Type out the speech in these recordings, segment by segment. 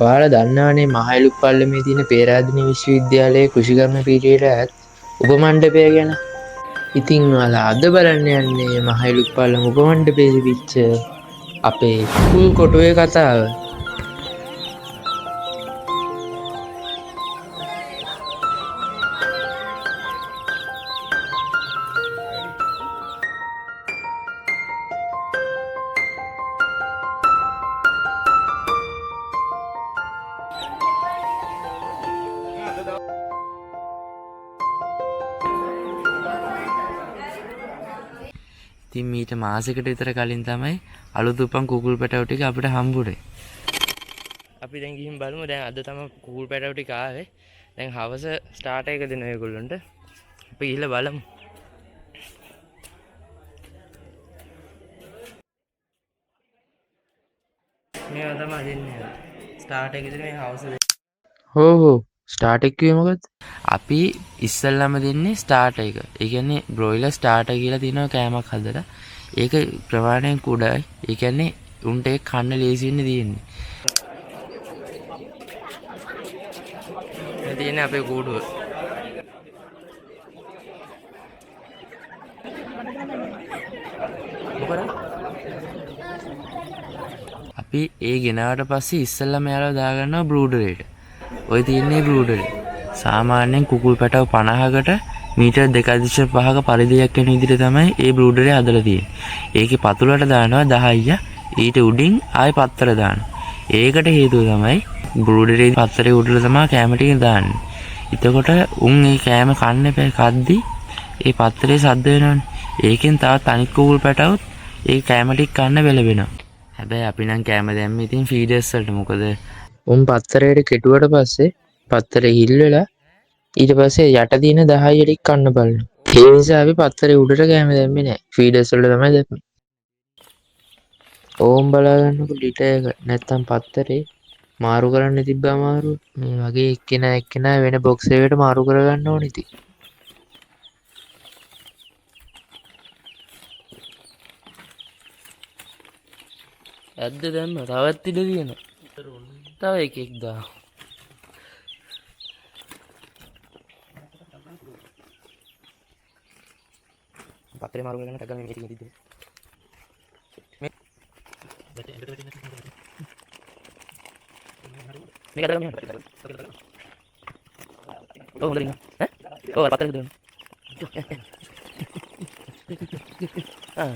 ඔයාලා දන්නවනේ මහයිලුප්පල්ලමේ තියෙන පේරාදෙණිය විශ්වවිද්‍යාලයේ කෘෂිකර්ම පීඨයට ඈත් උපමණ්ඩපය ගැන. ඉතින් ඔයාලා අද බලන්න යන්නේ මහයිලුප්පල්ලම උපමණ්ඩපයේ තිබිච්ච අපේ කුකුල් කොටුවේ කතාව. ඉතින් මීට මාසෙකට විතර කලින් තමයි අලුත් උපන් කුකුල් පැටවු ටික අපිට හම්බුනේ. අපි දැන් ගිහින් බලමු. දැන් අද තමයි කුකුල් පැටවු ටික ආවේ. දැන් හවස ස්ටාර්ට් එක දෙනවා ඒගොල්ලන්ට. අපි ගිහිල්ලා බලමු. මේවා තමයි දෙන්නේ. ස්ටාර්ට් එක දෙන්නේ මේ හවස දෙන්නේ. හෝ හෝ ස්ටාර්ට් එක කිව්වේ මොකද්ද? අපි ඉස්සෙල්ලාම දෙන්නේ ස්ටාර්ට් එක. ඒ කියන්නේ බ්‍රොයිලර් ස්ටාර්ටර් කියලා තියෙනවා කෑමක් හදලා. ඒක ප්‍රමාණයෙන් කුඩායි. ඒ කියන්නේ උන්ට ඒක කන්න ලේසි වෙන්න තියෙන්නේ. මේ තියෙන්නේ අපේ කූඩුව. මොකද? අපි ඒ ගෙනාවට පස්සේ ඉස්සෙල්ලාම යාළුවා දාගන්නවා බ්‍රූඩරේට. ඔය තියෙන්නේ බ්‍රූඩරේ. සාමාන්‍යයෙන් කුකුල් පැටව 50කට මීටර් 2.5ක පරිධියක් වෙන විදිහට තමයි ඒ බ්‍රූඩරේ හදලා තියෙන්නේ. ඒකේ පතුලට දානවා 10 ඊට උඩින් ආයෙ පත්තර දානවා. ඒකට හේතුව තමයි බ්‍රූඩරේ පත්තරේ උඩට තමයි කැම ටික දාන්නේ. එතකොට උන් ඒ කෑම කන්න එපා කද්දි ඒ පත්තරේ සද්ද වෙනවනේ. ඒකෙන් තවත් අනිත් කුකුල් පැටවුත් ඒ කෑම ටික කන්න බැලබෙනවා. හැබැයි අපි නම් කෑම දැම්මේ ඉතින් ෆීඩර්ස් වලට. මොකද උන් පත්තරේට කෙටුවට පස්සේ පත්තරේ හිල් වෙලා ඊට පස්සේ යට තියෙන 10 ටික කන්න බලනවා. ඒ නිසා අපි පත්තරේ උඩට කෑම දැම්මේ නෑ. ෆීඩර්ස් වලට තමයි දැම්මේ. ඕම් බලා ගන්නකො ලිටර් එක නැත්තම් පත්තරේ මාරු කරන්න තිබ්බ අමාරුව. මේ වගේ එක්කෙනා එක්කෙනා වෙන බොක්ස් එකකට මාරු කරගන්න ඕනේ ඉතින්. ඇද්ද දැම්ම තවත් ඉඩ තියෙනවා. තව එකෙක් දාන්න. පත්‍රේ මාරු කරගන්න ටග් ගාලා මේ ටික තිද්ද. මේ මේක අදලා මෙහෙම. ඔව් හොඳට ඉන්නවා. ඈ? ඔව් අර පත්‍රේ දෙන්න. ආ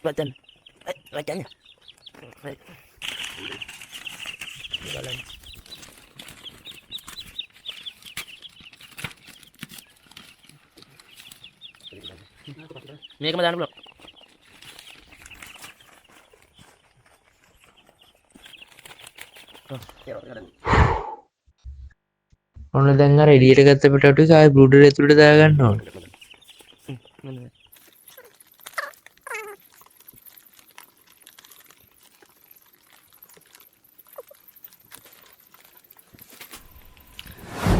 වචන. වචන. බලන්න. මේකම දාන්න පුළුවන්. ඔන්න දැන් අර එළියට ගත්ත පැටවු ටික ආයෙ බ්‍රූඩර් ඇතුළට දාගන්න ඕන.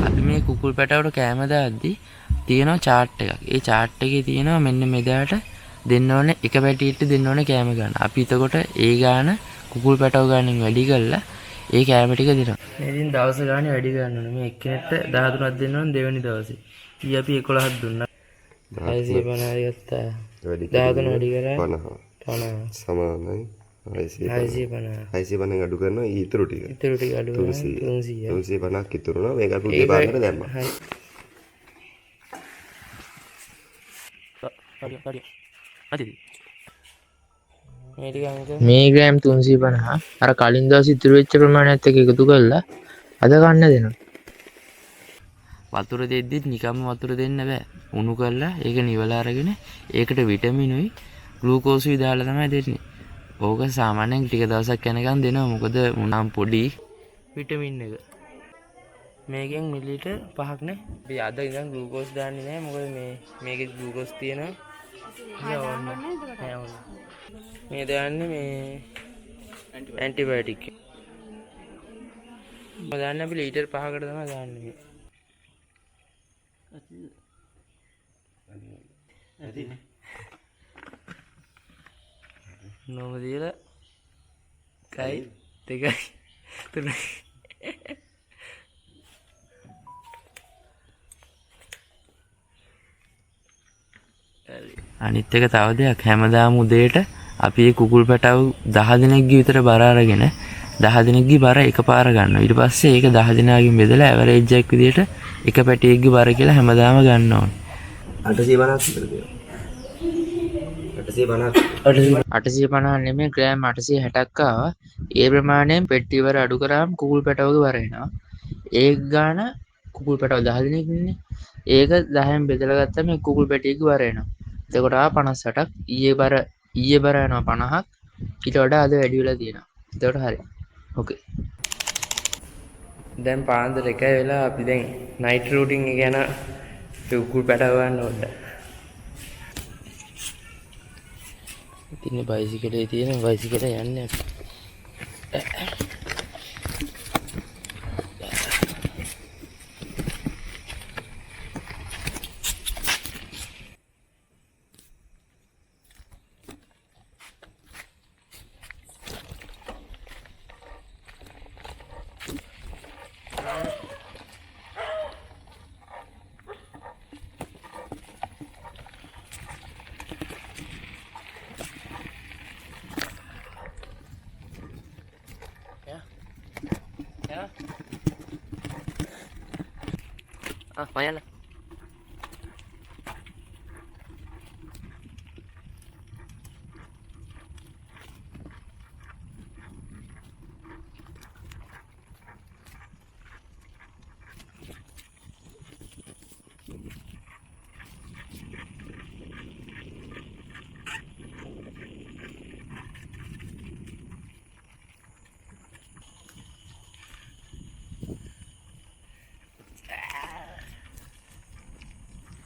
අපි මේ කුකුල් පැටවට කෑම දාද්දි තියෙනවා චාට් එකක්. ඒ චාට් එකේ තියෙනවා මෙන්න මෙදාට දෙන්න ඕනේ එක පැටියෙට දෙන්න ඕනේ කෑම ගාන. අපි එතකොට ඒ ගාන කුකුල් පැටව ගානෙන් වැඩි කරලා ඒ කෑම ටික දෙනවා. මේ ඉතින් දවස ගානේ වැඩි ගන්න ඕනේ. මේ එක්කෙනෙක්ට 13ක් දෙන්න ඕනේ දෙවෙනි දවසේ. ඊ අපි 11ක් දුන්නා. 650 ගත්තා. 13 වැඩි කරා 50 50 සමානයි 650. 650. 650 අඩු කරනවා ඊ ඉතුරු ටික. ඉතුරු ටික අඩු කරා 300. 300. 350ක් ඉතුරු වුණා. මේක අපි උදේ පාන්දර දැම්මා. හරි. මේ ග්‍රෑම් 350 අර කලින් දවස් ඉතුරු වෙච්ච ප්‍රමාණයත් එක්ක එකතු කරලා අද කන්න දෙනවා. වතුර දෙද්දිත් නිකම්ම වතුර දෙන්න බෑ. උණු කරලා ඒක නිවලා අරගෙන ඒකට විටමිනුයි ග්ලූකෝසුයි දාලා තමයි දෙන්නේ. ඕක සාමාන්‍යයෙන් ටික දවසක් යනකම් දෙනවා. මොකද මුනම් පොඩි විටමින් එක. මේකෙන් මිලිලීටර් 5ක් නේ. අපි අද ඉඳන් ග්ලූකෝස් දාන්නේ නෑ. මොකද මේකේ ග්ලූකෝස් තියෙනවා. නෑ ඕන. මේ දාන්නේ මේ ඇන්ටිබයොටික්. මම දාන්නේ අපි ලීටර් 5කට තමයි දාන්නේ මේ. නොම දීලා 1යි 2යි 3යි. අනිත් එක තව දෙයක්, හැමදාම උදේට අපි මේ කුකුල් පැටව් 10 දෙනෙක්ගේ විතර බර අරගෙන 10 දෙනෙක්ගේ බර එකපාර ගන්නවා. ඊට පස්සේ ඒක 10 දෙනාගෙන් බෙදලා ඇවරේජ් එකක් විදියට එක පැටියෙක්ගේ බර කියලා හැමදාම ගන්න ඕනේ. 850ක් විතර තියෙනවා. 850ක්. 850 නෙමෙයි, ග්‍රෑම් 860ක් ආවා. ඒ ප්‍රමාණයෙන් පෙට්ටි බර අඩු කරාම කුකුල් පැටවගේ බර එනවා. ඒ ගාන කුකුල් පැටව 10 දෙනෙක් ඉන්නේ. ඒක 10න් බෙදලා ගත්තම ඒ කුකුල් පැටියෙක්ගේ බර එනවා. එතකොට ආවා 58ක්. ඊයේ බර යනවා 50ක්. ඊට වඩා අද වැඩි වෙලා තියෙනවා. එතකොට හරි. ඕකේ. දැන් පාන්දර 1 වෙලා අපි දැන් නයිට් රූටින් එක යන කුකුල් පැටව ගන්න ඕන. ඉතින් බයිසිකලේ තියෙන බයිසිකලේ යන්නේ අපි. Ya. Ah, mañana.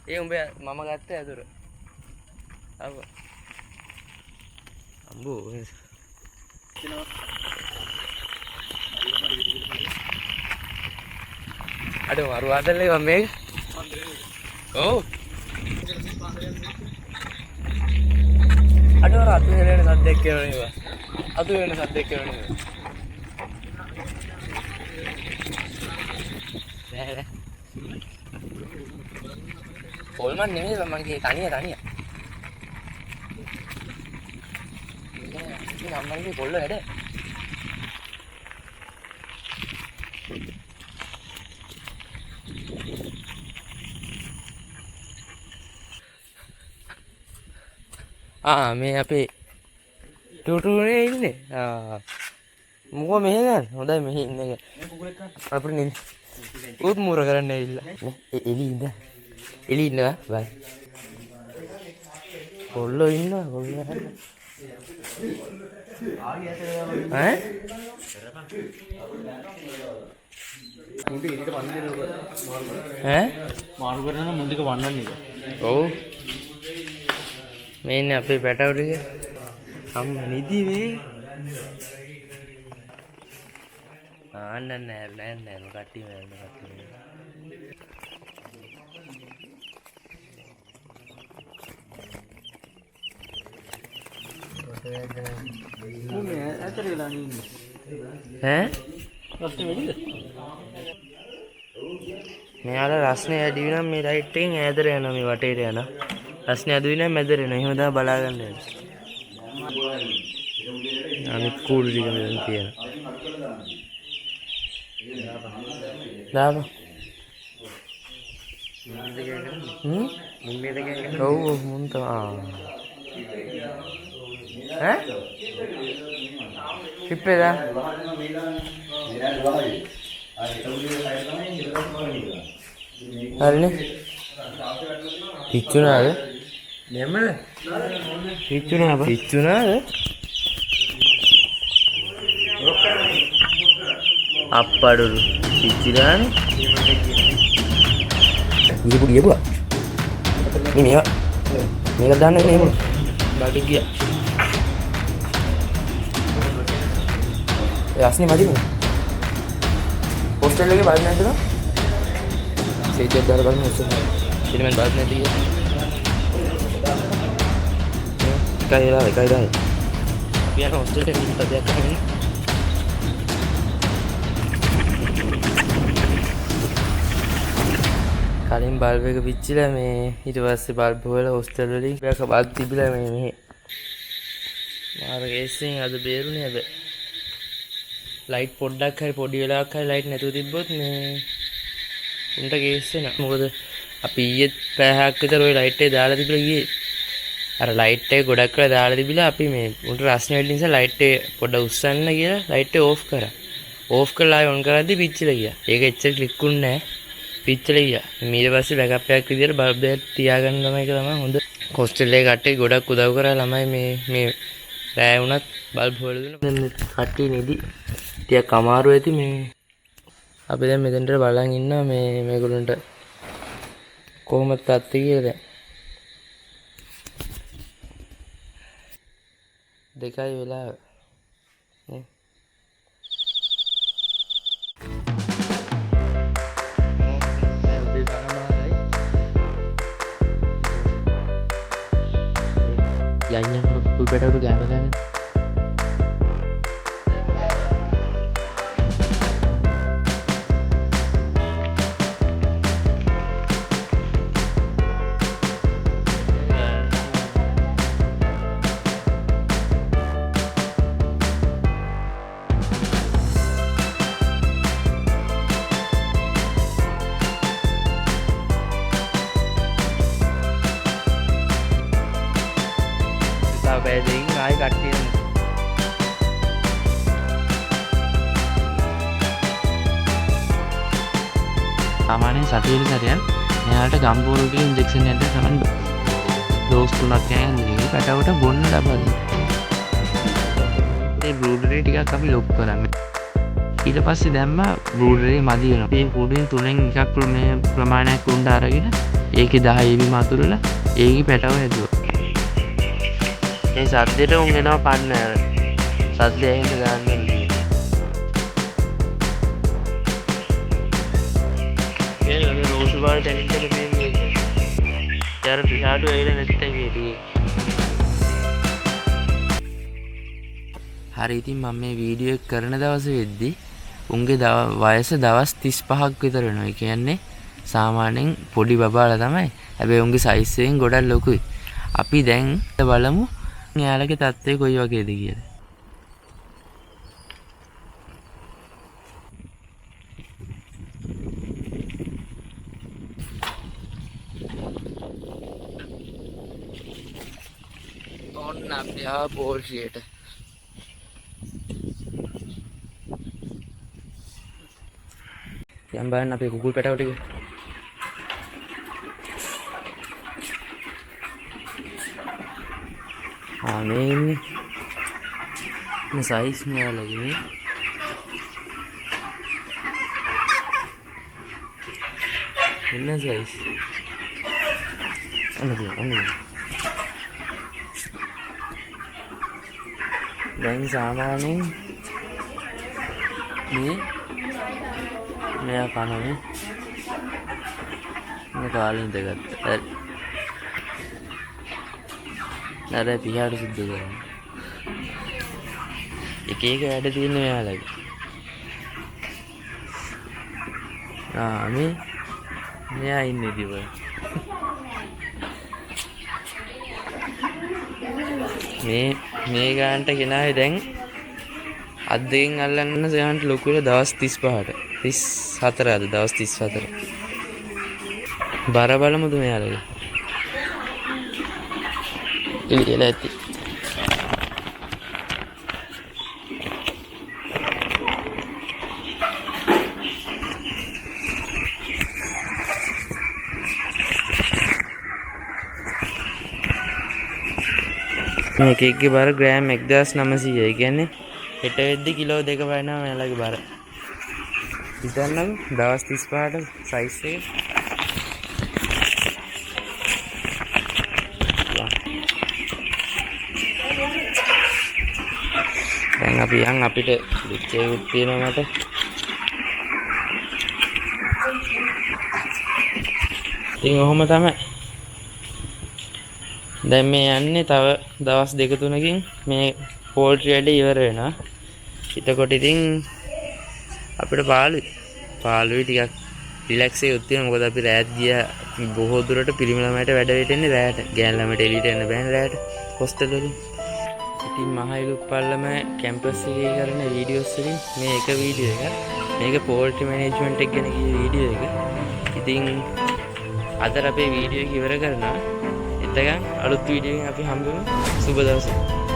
ඒ උඹ මම ගත්ත ඇදුර. අබ. අම්බෝ. අඩෝ මරු ආදල්ලේ මම මේක. ඔව්. අඩෝ අර අතු හෙලෙන සද්දයක් කියනවා නේ බා. අතු හෙලෙන සද්දයක් කියනවා නේ. නෑ නෑ. පොල්මන් නෙමෙයි මං කියේ තනිය තනිය. ඉතින් අම්මගේ පොල්ල වැඩ. ආ මේ අපේ ටුටුනේ ඉන්නේ. ආ මොකෝ මෙහෙ ගන්න. හොඳයි මෙහෙ ඉන්න එක. අපිට නිදි. ඌත් මූර කරන්න ඇවිල්ලා. එලි ඉඳ. එලි ඉන්නවා බයි. කොල්ලෝ ඉන්නවා කොල්ලෝ. ඈ? ඈ? මාරු කරනවා මුන් ටික වන්නන්න එක. ඔව්. මේ ඉන්නේ අපේ පැටවු ටික. අම්මා නිදි මේ. ආන්න නෑ නෑ නෑ කට්ටිය නෑ කට්ටිය. මුන් මේ ඈතට වෙලා ඉන්නේ. ඈ? රස්නේ වැඩිද? මෙයාලා රස්නේ වැඩි වෙනම් මේ ලයිට් එකෙන් ඈතට යනවා, මේ වටේට යනවා. රස්නේ අඩු වෙනම් මැදට එනවා. එහෙම තමයි බලා ගන්න යන්නේ. අනිත් කූඩු ටික මෙතන තියෙනවා. දාපන්. හ්ම්? ඔව් ඔව් මුන් තමයි. ඈ? ට්‍රිප් එක දාන්න. හරිනේ. පිච්චුනාද? නෙමෙයි. පිච්චුනා බා. පිච්චුනාද? අප්පඩුරු පිච්චිලානේ. ගියපු ගියපුවා. මේ මේවා මේක දාන්න නේ එහෙම. බඩු ගියා. ඒ රස්නේ මදි නේ. හොස්ටල් එකේ බලන්න නැද්ද? සීට් එකක් දාලා බලන්න හොස්ටල් එකේ. ඉතින් මම බලන්න නැති ගියා. එකයි වෙලාව එකයි 10. අපි යන හොස්ටල් එකට ගිහින් තදයක් අහගෙන. කලින් බල්බ් එක පිච්චිලා මේ ඊට පස්සේ බල්බ් හොයලා හොස්ටල් වලින් බෑක බල්බ් තිබිලා මේ මෙහෙ. මාර කේස්සෙන් අද බේරුණේ හැබැයි. ලයිට් පොඩ්ඩක් හරි පොඩි වෙලාවක් හරි ලයිට් නැතුව තිබ්බොත් මේ උන්ට කේස් වෙනවා. මොකද අපි ඊයේ පැය හයක් විතර ওই ලයිට් එක දාලා තිබිලා ගියේ. අර ලයිට් එක ගොඩක් වෙලා දාලා තිබිලා අපි මේ උන්ට රස්නේ වැඩි නිසා ලයිට් එක පොඩ්ඩක් උස්සන්න කියලා ලයිට් එක ඕෆ් කරා. ඕෆ් කරලා ආයෙ ඔන් කරද්දි පිච්චිලා ගියා. ඒක එච්චර ක්ලික් වුණේ නෑ. පිච්චිලා ගියා. ඊට පස්සේ බෑකප් එකක් විදියට බල්බ් එකක් තියාගන්න ළමයි එක තමයි හොඳ. හොස්ටල් එකේ කට්ටිය ගොඩක් උදව් කරා ළමයි මේ මේ රෑ වුණත් බල්බ් හොයලා දුන්නා. දැන් මේ කට්ටිය නිදි. ටිකක් අමාරු ඇති මේ. අපි දැන් මෙතනට බලන් ඉන්නවා මේ මේගොල්ලන්ට කොහොමද තත්ත්වය කියලා දැන්. 2යි වෙලාව නේ. දැන් උදේ 5:30යි. යන් යන් කුකුල් පැටවුට ගෑම ගන්න. තව පැය දෙකකින් ආයෙ කට්ටිය එනවා. සාමාන්‍යයෙන් සතියකට සැරයක් මෙයාලට ගම්පෝරු කියලා ඉන්ජෙක්ෂන් එකක් දෙන්න තමයි ඩෝස් 3ක් යන දෙන්නේ. පැටවට බොන්න ලබා දෙන්නේ. ඒ බ්‍රූඩරේ ටිකක් අපි ලොක් කරා. ඊට පස්සේ දැම්මා බ්‍රූඩරේ මදි වෙනවා. මේ කුඩුවෙන් 3න් එකක් මේ ප්‍රමාණයක් උණ්ඩ අරගෙන ඒකේ 10 ඒවි මතුරලා ඒකේ පැටව හැදුවා. ඒ සද්දෙට උන් එනවා පන්න අර. සද්දය ඇහෙන්න ගන්න ඕනේ. ඒ අර රෝස පාට තැනින් තැන පේන්නේ. ඒ අර පිහාටු ඇවිල්ලා නැත්තම් ඒ ටිකේ. හරි ඉතින් මම මේ වීඩියෝ එක කරන දවස වෙද්දි උන්ගේ වයස දවස් 35ක් විතර වෙනවා. ඒ කියන්නේ සාමාන්‍යයෙන් පොඩි බබාලා තමයි. හැබැයි උන්ගේ සයිස් එකෙන් ගොඩක් ලොකුයි. අපි දැන් බලමු එයාලගේ තත්ත්වය කොයි වගේද කියලා. ඔන්න අපි ආවා පෝල්ට්‍රියට. යම් බලන්න අපේ කුකුල් පැටව ටික. මේ ඉන්නේ. මේ සයිස් මෙයාලගේ මේ. එන්න සයිස්. අන්න දිහා, අන්න දිහා. දැන් සාමාන්‍යයෙන් මේ මෙයා කනනේ. මේ කාලේ ඉඳගත්තා. හරි. අර පිහාට සුද්ධ කරනවා. එක එක වැඩ තියෙන මෙයාලගේ. මේ මෙයා ඉන්නේ ඉතින් ඔය. මේ ගානට ගෙනාවේ දැන් අත් දෙකෙන් අල්ලන්න ගානට ලොකු වෙලා දවස් 35ට. 34 අද දවස් 34. බර බලමුද මෙයාලගේ? එළියලා ඇති. මේ එක එකගේ බර ග්‍රෑම් 1900යි. ඒ කියන්නේ හෙට වෙද්දි කිලෝ 2 පයින්නවා මෙයාලගේ බර. හිතන්නකෝ දවස් 35ට සයිස් එක. දැන් අපි යන් අපිට ලෙක්චර් තියෙනවා මට. ඉතින් ඔහොම තමයි. දැන් මේ යන්නේ තව දවස් දෙක තුනකින් මේ පෝල්ට්‍රි වැඩ ඉවර වෙනවා. එතකොට ඉතින් අපිට පාළුයි. පාළුයි ටිකක් රිලැක්ස් එකක් තියෙනවා. මොකද අපි රෑත් ගියා. බොහෝ දුරට පිරිමි ළමයට වැඩ වෙන්නේ රෑට. ගෑනු ළමයට එළියට එන්න බෑනේ රෑට හොස්ටල් වලින්. ඉතින් මහඉලුප්පල්ලම කැම්පස් එකේ කරන වීඩියෝස් වලින් මේ එක වීඩියෝ එකක්. මේක පෝල්ට්‍රි මැනේජ්මන්ට් එක ගැන කිය වීඩියෝ එක. ඉතින් අද අපේ වීඩියෝ එක ඉවර කරනවා. එතකන් අලුත් වීඩියෝ එකකින් අපි හම්බෙමු. සුබ දවසක්.